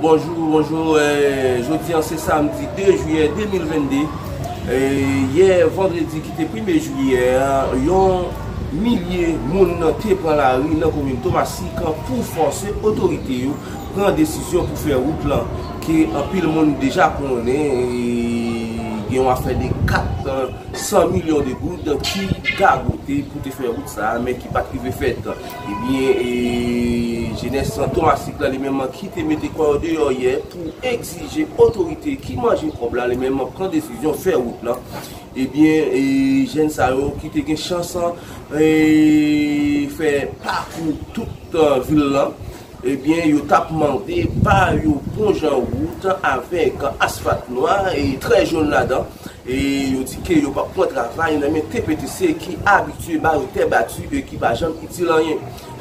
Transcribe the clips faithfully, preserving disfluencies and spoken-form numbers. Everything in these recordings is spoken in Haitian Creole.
Bonjou, bonjou. Eh, jodi an se samdi de jiyè de mil venn de. Eh, yè vandredi ki te premye jiyè a, yon milye moun te pran lari nan komin Tomasik pou fòse otorite yo pran desizyon pou fè wout lan, ke anpil moun deja konnen, eh, gen yon afè de kat san milyon de goud ki gagote pou te fè wout sa a, men ki pa t rive fèt. Ebyen, e, jenès Tomasik la, li menm, ki te mete kò yo deyò yè pou egzije otorite ki manje kòb la, li menm, pran desizyon fè wout lan. Ebyen, e, jèn sa yo ki te gen chans, e, fè pakou tout, e, vil lan, ebyen, yo t ap mande ba yo bon jan wout avèk asfalt nwa e trè jòn ladan. E yo di ke yo p ap pran travay nan men T P T C ki abitye ba yo tè bati e ki pa janm itil anyen.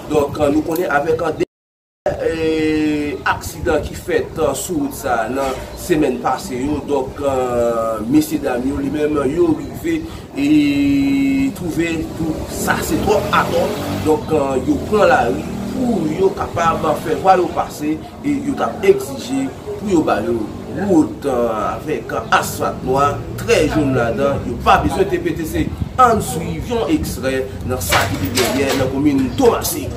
Donk, nou konnen avèk an dènye, e, aksidan ki fèt, e, sou wout sa a nan semèn pase yo, donk, e, mesye dam yo, li menm, yo rive e twouve tou sa se twòp atò. Donk, e, yo pran lari pou yo kapab fè vwa yo pase e yo t ap egzije pou yo ba yo wout, e, avèk asfalt nwa, trè jòn ladan. Yo pa bezwen T P T C. Ann swiv yon ekstrè nan sa ki te genyen nan komin Tomasik.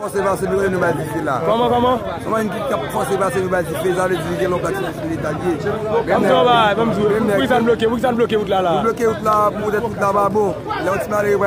Fòse pase nou, nou bay dife la. Kòman, kòman? Kòman ki ap fòse pase nou bay dife, sa vle di gen lòt aksidan letal ye. Ban m di w yon bagay, ban m di w. Poukisa n bloke, poukisa n bloke wout la, la? Nou bloke wout la, poutèt wout la pa bon. Lè yon ti malere